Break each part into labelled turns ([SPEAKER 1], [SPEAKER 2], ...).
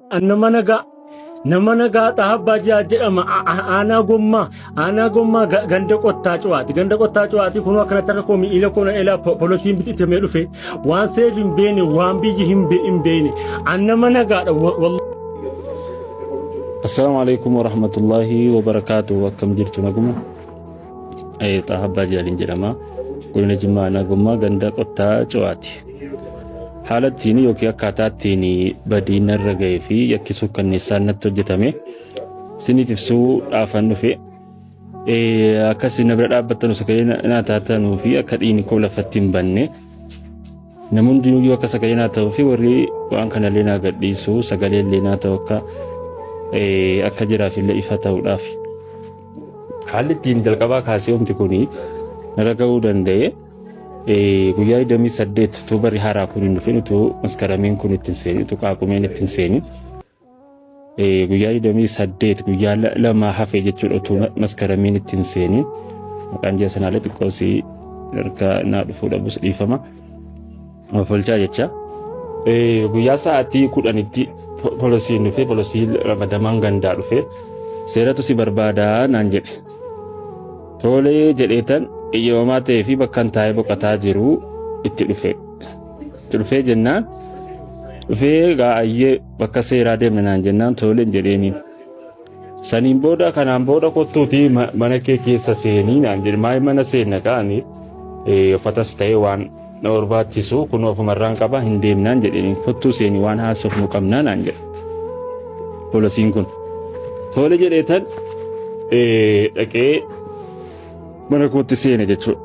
[SPEAKER 1] Nama nagaa nama nagaa Xahaa Abbaa Jihaad jedhama. Aanaa Gommaa aanaa Gommaa ganda Qottaa Cuwaati. Ganda Qottaa Cuwaati kunoo akkanatti harka koo miila koo na elaa polosiin bitamee dhufe waan seerri hin beekne waan biyyi hin beekne. An nama nagaadha wallahi.
[SPEAKER 2] Assalaamu alaikum warahmatullahi wabarakaatu. Akkam jirtu naguma? Xahaa Abbaa Jihaadiin jedhama. Godina Jimmaa Aanaa Gommaa ganda Qottaa Cuwaati. Haala ittiin yookiin akkaataa ittiin badiin narra ga'ee fi yakki suukkanneessaan natti hojjetame isiniif ibsuu dhaafan dhufe. Akka isin na bira dhaabbattanu sagalee naa taatanuu fi akka dhiigni koo lafatti hin banne namni hundinuu akka sagalee naa ta'uu fi warri waan kanallee naa gadhiisu sagalee illee naa ta'u akka akka jiraaf illee ifa ta'uudhaaf. Haalli ittiin jalqabaa kaasee wanti kun narra ga'uu danda'e guyyaa 28 utuu barri haaraa kun hin dhufin, utuu Maskaramiin kun ittiin seeni, utuu Qaaqumeen ittiin seeni, guyyaa 28, guyyaa 2 hafe jechuudha, utuu Maskaramiin ittiin seeni, maqaan ji'a sanaallee xiqqoo si harka naa dhufuu dhabus dhiifama. Ofolchaa jecha. Guyyaa sa'aatii 10tti polosiin dhufee, polosii ramadamaan gandaa dhufee, "Seeratu si barbaadaa" naan jedhe. Tolee jedheetan eeyyamamaa ta'ee fi bakka hin taa'ee boqotaa jiru itti dhufe. Itti dhufee jennaan, dhufee gaa'ayyee bakka seeraa deemna naan jennaan toleen jedheeniin. Saniin booda, "Kanaan booda kottuutii mana kee keessa seenii" naan jedhe. Maayii mana seenna ka'anii uffatas ta'ee waan na barbaachisu kun ofumarraan qaba, hin deemnaan jedheen. "Kottuu seenii, waan haasofnu qabnaa" naan jedhe. Poolisiin kun tole jedheetan dhaqee mana kootti seene jechuudha.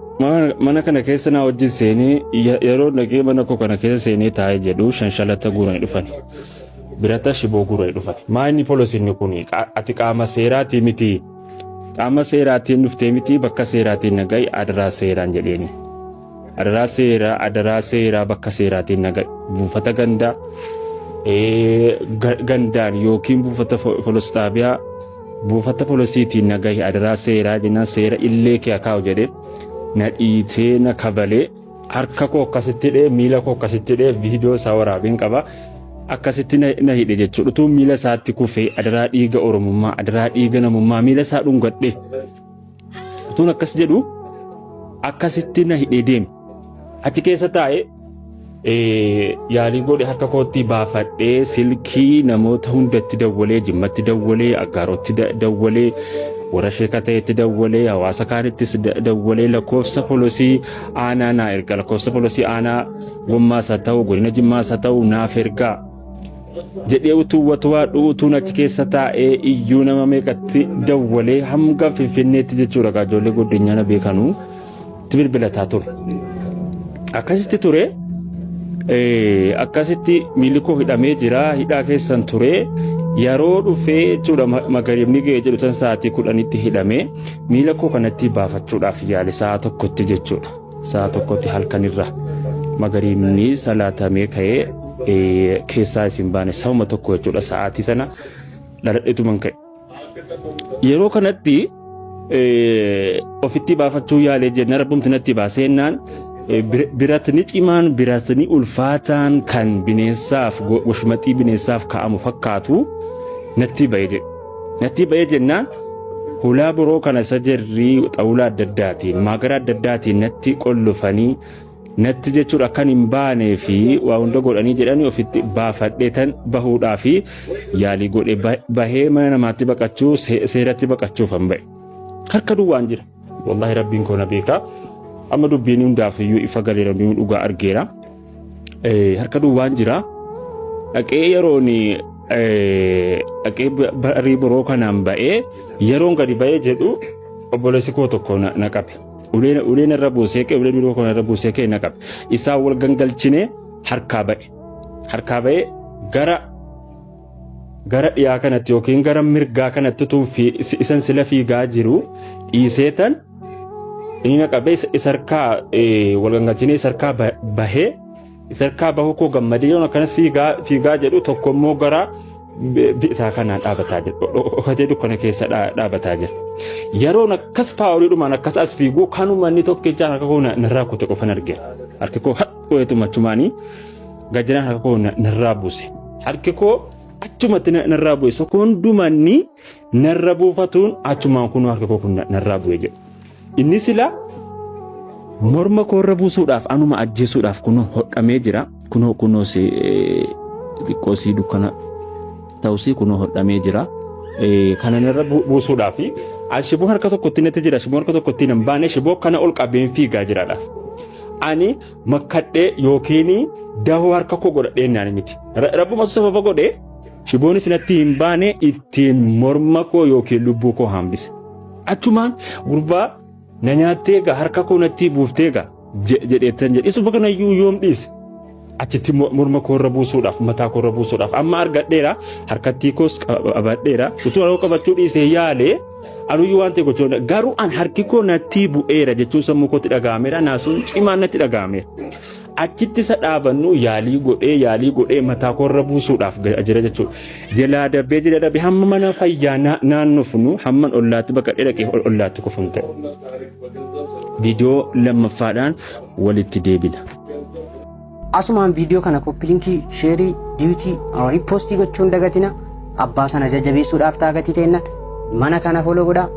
[SPEAKER 2] Mana kana keessa naa wajjin seenee, yeroo dhaqee mana koo kana keessa seenee taa'ee jedhu shanshalata guuranii dhufani. Birata shiboo guuranii dhufani. Maa inni poolisiin kun, "Ati qaama seeraatii miti. Qaama seeraatiin dhuftee miti, bakka seeraatiin na ga'i adaraa seeraan" jedheeni. "Adaraa seeraa, adaraa seeraa, bakka seeraatiin na ga'i. Buufata gandaa gandaan yookiin buufata polis xaabiyaa, buufata poolisiitiin na gahi adaraa seeraa" jennaan, "Seera illee kee akaa'u" jedhee na dhiitee na kabalee, harka koo akkasitti hidhee, miila koo akkasitti hidhee, viidiyoo isaa waraabeen qaba. Akkasitti na hidhe jechuudha. Utuu miila isaatti kufee, adaraa dhiiga Oromummaa, adaraa dhiiga namummaa, miila isaa dhungadhe. Utuun akkas jedhu akkasitti na hidhee deeme. Achi keessa taa'ee yaalii godhe, harka kootti baafadhee silkii namoota hundatti dawwalee, Jimmatti dawwalee, Aggaarotti dawwalee, warra sheeka ta'etti dawwalee, hawaasa kaanittis dawwalee, lakkoofsa polisii aanaa naa erga, lakkoofsa polisii aanaa Gommaas haa ta'u, godina Jimmaas haa ta'u, naaf ergaa jedhee utuu watwaadhu, utuun achi keessa taa'ee iyyuu nama meeqatti dawwalee, hanga Finfinneetti jechuudha, ijoollee godinyaa na beekanuu itti bilbilataa ture. Akkasitti ture. Akkasitti miilli koo hidhamee jira, hidhaa keessan ture. Yeroo dhufee jechuudha magariibni ga'ee jedhu tan sa'aatii 10tti hidhamee miila koo kanatti baafachuudhaaf yaale sa'a 1tti jechuudha. Sa'a 1tti halkanirra magariibni salaatamee ka'ee keessaa isin baane sa'uma 1 jechuudha, sa'aatii sana dhaladheetuman ka'e. Yeroo kanatti ofitti baafachuu yaalee jenna, rabbumti natti baasee jennaan, biratni cimaan, biratni ulfaataan kan bineensaaf washmaxii bineensaaf kaa'amu fakkaatu natti ba'e jedhe. Natti ba'ee jennaan hulaa boroo kana isa jarri xawulaa adda addaatiin, maagara adda addaatiin natti qollofanii natti jechuudha kan hin baanee fi waa hunda godhanii jedhanii ofitti baafadhee tan bahuudhaa fi yaalii godhe, bahee mana namaatti baqachuu, seeratti baqachuuf han ba'e. Harka duwwaan jira. Wallahi rabbiin koo na beeka. Amma dubbiin hundaaf iyyuu ifa galeera, hundinuu dhugaa argeera. Harka duwwaan jira. Dhaqee yeroon dhaqee barii boroo kanaan ba'ee, yeroon gadi ba'ee jedhu obboleessi koo tokko na qabe. Uleen uleen irra buusee ka'e, ulee biroo kana irra buusee ka'e na qabe. Isaan wal gangalchinee harkaa ba'e. Harkaa ba'ee gara dhiyaa kanatti yookiin gara mirgaa kanatti utuu isan sila fiigaa jiru dhiiseetan inni na qabee isa harkaa wal gangalchinee isa harkaa bahee, isa harkaa bahuu koo gammadee yoon akkanas fiigaa fiigaa jedhu tokko immoo gara bitaa kanaan dhaabataa jira. Dhokatee dukkana keessa dhaabataa jira. Yeroon akkas paawuliidhumaan akkas as fiiguu kanuma inni tokkichaan harka koo narraa kute qofan arge. Harki koo hadhoo'eetuma achumaanii gajjanaan harka koo narraa buuse. Harki koo Achumatti narraa bu'e sekoondumanni narra buufatuun achumaan kunoo harka koo kun narraa bu'e jedhe. Inni sila morma koorra buusuudhaaf anuma ajjeesuudhaaf kunoo hodhamee jira. Kunoo kunoo si xiqqoo si dukkana ta'usii kunoo hodhamee jira. Kana narra buusuudhaaf an shiboo harka tokkotti natti jira shiboo harka tokkotti hin baane shiboo kana ol qabeen fiigaa jiraadhaaf. Ani makkadhee yookiin dahoo harka koo godhadhee naan miti. Rabbumatu sababa godhee shiboonis natti hin baane ittiin morma koo yookiin lubbuu koo hambise. Achumaan gurbaa na nyaattee egaa harka koo natti buuftee egaa jedheettan jedhe. Isuma kanayyuu yoom dhiise? Achitti morma koorra buusuudhaaf mataa koorra buusuudhaaf amma argadheera harkattii koos qabadheera utuu harka qabachuu dhiisee yaalee anuyyuu waan ta'e gochuu garuu an harki koo natti bu'eera jechuun sammuu kootti dhaga'ameera naasuun cimaan natti dhaga'ameera. Achitti isa dhaabannu yaalii godhee yaalii godhee mataa koorra buusuudhaaf jira jechuudha. Jalaa darbee jala darbee hamma mana fayyaa naannofnu hamman ollaatti baqadhee dhaqee ollaatti kufun ta'e. Viidiyoo lammaffaadhaan walitti deebina.
[SPEAKER 3] Asumaan viidiyoo kana copy linkii, shareii, duetii, repostii gochuun dagatina. Abbaa sana jajjabeessuudhaaf taagatii teenna. Mana kana follow godhaa.